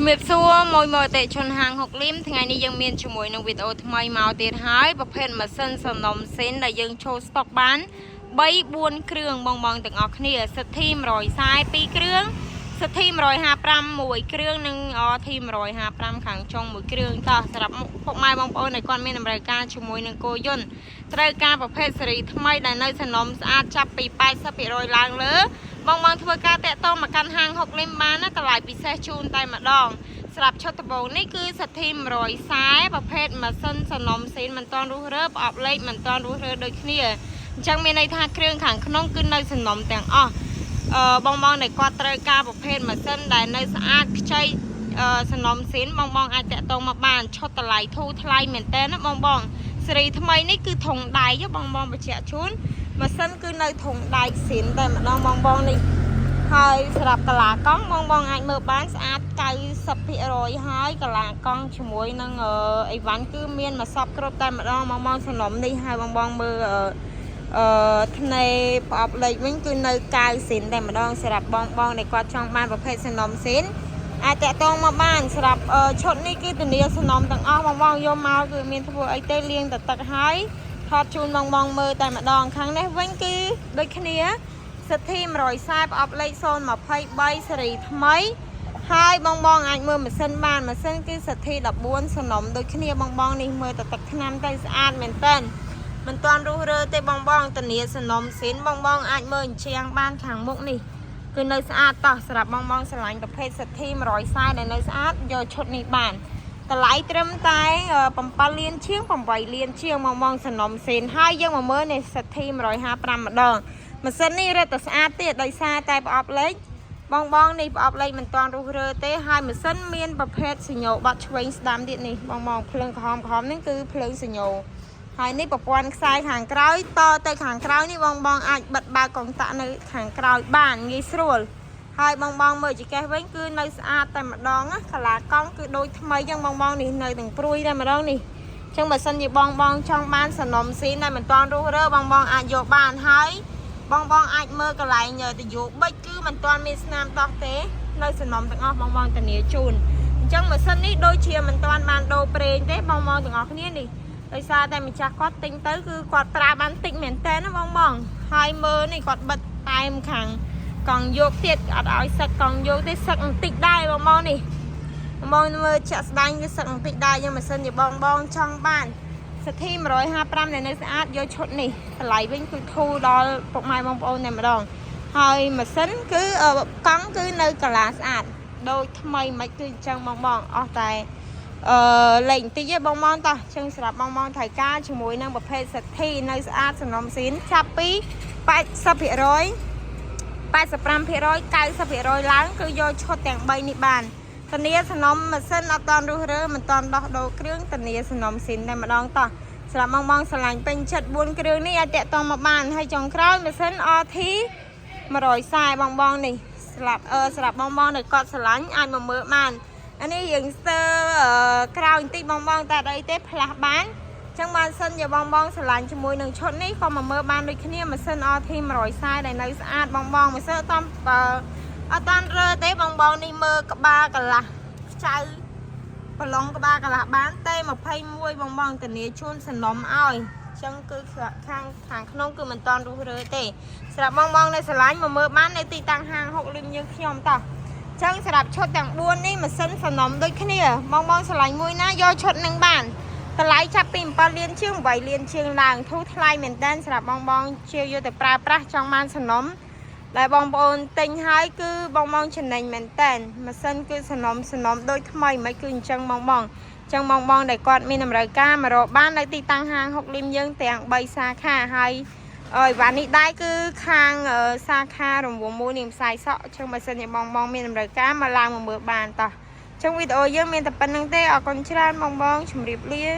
ជំរាបសួរមួយមកអតិជនហាងហុកលីមថ្ងៃនេះយើងមានជាមួយនឹងវីដេអូថ្មីមកទៀតហើយប្រភេទម៉ាស៊ីនសំណុំស៊ីនដែលយើងចូលស្តុកបាន3 4គ្រឿងបងបងទាំងអស់គ្នាសិទ្ធិ142គ្រឿងសិទ្ធិ155មួយគ្រឿងនិង RT 155ខាងចុងមួយគ្រឿងតោះសម្រាប់ពុកម៉ែបងប្អូនដែលគាត់មានតម្រូវការជាមួយនឹងគោយន្តត្រូវការប្រភេទស៊េរីថ្មីដែលនៅសំណុំស្អាតចាប់ពី80%ឡើងលើ បងបងធ្វើការតាក់ទងមកកាន់ហាងហុកលឹមបានណាតម្លៃពិសេសជូនតែម្ដងស្រាប់ឈុតដំបូងនេះគឺសធី140ប្រភេទម៉ាស៊ីនសនំស៊ីនមិនតាន់រុះរើប្រអប់លេខមិនតាន់រុះរើដូចគ្នាអញ្ចឹងមានន័យថាគ្រឿងខាងក្នុងគឺនៅសនំទាំងអស់អឺបងបងដែលគាត់ត្រូវការប្រភេទម៉ាស៊ីនដែលនៅស្អាតខ្ចីអឺសនំស៊ីនបងបងអាចតាក់ទងមកបានឈុតតម្លៃធូរថ្លៃមែនតើណាបងបងស៊េរីថ្មីនេះគឺធុងដែកបងបងបញ្ជាក់ជូនម៉ាស៊ីនគឺនៅធុងដែកស៊ីនតែម្ដងបងបងនេះ ហើយសម្រាប់កាឡាកង់បងបងអាចមើលបានស្អាត90%ហើយកលាកង់ជាមួយនឹងអីវ៉ាន់គឺមានមួយសពគ្រប់តែម្ដងបងបងសំណុំនេះហើយបងបងមើលអឺធ្នេប្រអប់លេខវិញគឺនៅ9ស៊ីនតែម្ដងសម្រាប់បងបងដែលគាត់ចង់បានប្រភេទសំណុំស៊ីនអាចតាក់ទងមកបានសម្រាប់ឈុតនេះគឺធានាសំណុំទាំងអស់បងបងយកមកគឺមានធ្វើអីទេលាងតែទឹកហើយថតជូនបងបងមើលតែម្ដងខាងនេះវិញគឺដូចគ្នា សិទ្ធិ140ប្រអប់លេខ023សេរីថ្មី ហើយបងបងអាចមើលម៉ាស៊ីនបានម៉ាស៊ីនគឺសិទ្ធិ14សំណុំដូចគ្នាបងបងនេះមើលតែទឹកថ្នាំទៅស្អាតមែនតើមិនទាន់រុះរើទេបងបងធានាសំណុំស៊ីនបងបងអាចមើលអញ្ជាងបានខាងមុខនេះគឺនៅស្អាតតោះសម្រាប់បងបងស្រឡាញ់ប្រភេទសិទ្ធិ140ដែលនៅស្អាតយកឈុតនេះបានតម្លៃត្រឹមតែ7លានជាង8លានជាងបងបងសំណុំស៊ីនហើយយើងមកមើលនេះសិទ្ធិ155ម្ដងម៉ាស៊ីននេះរឹតតែស្អាតទៀតដោយសារតែប្រអប់លេខបងបងនេះប្រអប់លេខមិនទាន់រុះរើទេហើយម៉ាស៊ីនមានប្រភេទសញ្ញោបាត់ឆ្វេងស្ដាំទៀតនេះបងបងភ្លើងក្រហមក្រហមនេះគឺភ្លើងសញ្ញោហើយនេះប្រព័ន្ធខ្សែខាងក្រោយតទៅខាងក្រោយនេះបងបងអាចបិទបើកកុងតាក់នៅខាងក្រោយបានងាយស្រួលហើយបងបងមើលចង្កេះវិញគឺនៅស្អាតតែម្ដងណាកាឡាកង់គឺដូចថ្មីចឹងបងបងនេះនៅទាំងព្រួយតែម្ដងនេះចឹងបើសិនជាបងបងចង់បានសំណុំស៊ីនដែលមិនទាន់រុះរើបងបងអាចយកបានហើយ បងបងអាចមើលកន្លែងតយោបិចគឺមិនទាន់មានស្នាមតោះទេនៅសំណុំទាំងអស់បងបងធានាជូនអញ្ចឹងម៉ាស៊ីននេះដូចជាមិនទាន់បានដូរប្រេងទេបងបងទាំងអស់គ្នានេះដោយសារតែម្ចាស់គាត់ទិញទៅគឺគាត់ប្រើបានតិចមែនតើណាបងបងហើយមើលនេះគាត់បិទតែមខាងកង់យកទៀតអត់ឲ្យសឹកកង់យកទេសឹកបន្តិចដែរបងបងនេះបងបងមើលជាក់ស្ដែងគឺសឹកបន្តិចដែរយ៉ាងម៉ាស៊ីនជាបងបងចង់បាន សធី155ដែលនៅស្អាតយកឈុតនេះតម្លៃវិញគឺធូរដល់ពុកម៉ែបងប្អូនតែម្ដងហើយម៉ាស៊ីនគឺកង់គឺនៅកាឡាស្អាតដូចថ្មីមិនគឺអញ្ចឹងបងបងអស់តែអឺលេខបន្តិចទេបងបងតោះចឹងសម្រាប់បងបងត្រូវការជាមួយនឹងប្រភេទសធីនៅស្អាតសំណុំស៊ីនចាប់ពី80% 85% 90%ឡើងគឺយកឈុតទាំង3នេះបានធានាសំណុំម៉ាស៊ីនអត់តាន់រុះរើមិនតាន់ដោះដូរគ្រឿងធានាសំណុំស៊ីនតែម្ដងតោះសម្រាប់បងបងស្រឡាញ់ពេញចិត្ត4គ្រឿងនេះអាចតាក់ទងមកបានហើយចុងក្រោយម៉ាស៊ីន RT 140បងបងនេះស្លាប់អឺសម្រាប់បងបងដែលគាត់ស្រឡាញ់អាចមកមើលបានអានេះយើងស្ទើក្រោយបន្តិចបងបងតែអត់អីទេផ្លាស់បានចឹងបានសិនជាបងបងស្រឡាញ់ជាមួយនឹងឈុតនេះក៏មកមើលបានដូចគ្នាម៉ាស៊ីន RT 140ដែលនៅស្អាតបងបងម៉ាស៊ីនអត់តាមអត់តាន់រើទេបងបងនេះមើលក្បាលកន្លះខ្ចៅប្រឡងក្បាលកន្លះបានទេ21បងបងធានាជូនសំណុំឲ្យចឹងគឺខាងខាងក្នុងគឺមិនតាន់រុះរើទេសម្រាប់បងបងនៅស្រឡាញ់មកមើលបាននៅទីតាំងហាងហុកលឹមយើងខ្ញុំតោះចឹងសម្រាប់ឈុតទាំង4នេះម៉ាស៊ីនសំណុំដូចគ្នាបងបងស្រឡាញ់មួយណាយកឈុតនឹងបានតម្លៃចាប់ពី7លានជាង8លានជាងឡើងធូរថ្លៃមែនតើសម្រាប់បងបងជាយកទៅប្រើប្រាស់ចង់បានសំណុំដែលបងប្អូនទិញហើយគឺបងបងចំណេញមែនតើម៉ាស៊ីនគឺសំណុំសំណុំដូចថ្មីមិនគឺអញ្ចឹងបងបងអញ្ចឹងបងបងដែលគាត់មានតម្រូវការមករកបាននៅទីតាំងហាងហុកលឹមយើងទាំង3សាខាហើយអើយវ៉ាន់នេះដែរគឺខាងសាខារង្វង់មួយនាងផ្សាយសក់ចឹងបើសិនជាបងបងមានតម្រូវការមកឡើងមកមើលបានតោះចឹងវីដេអូយើងមានតែប៉ុណ្្នឹងទេអរគុណច្រើនបងបងជម្រាបលា។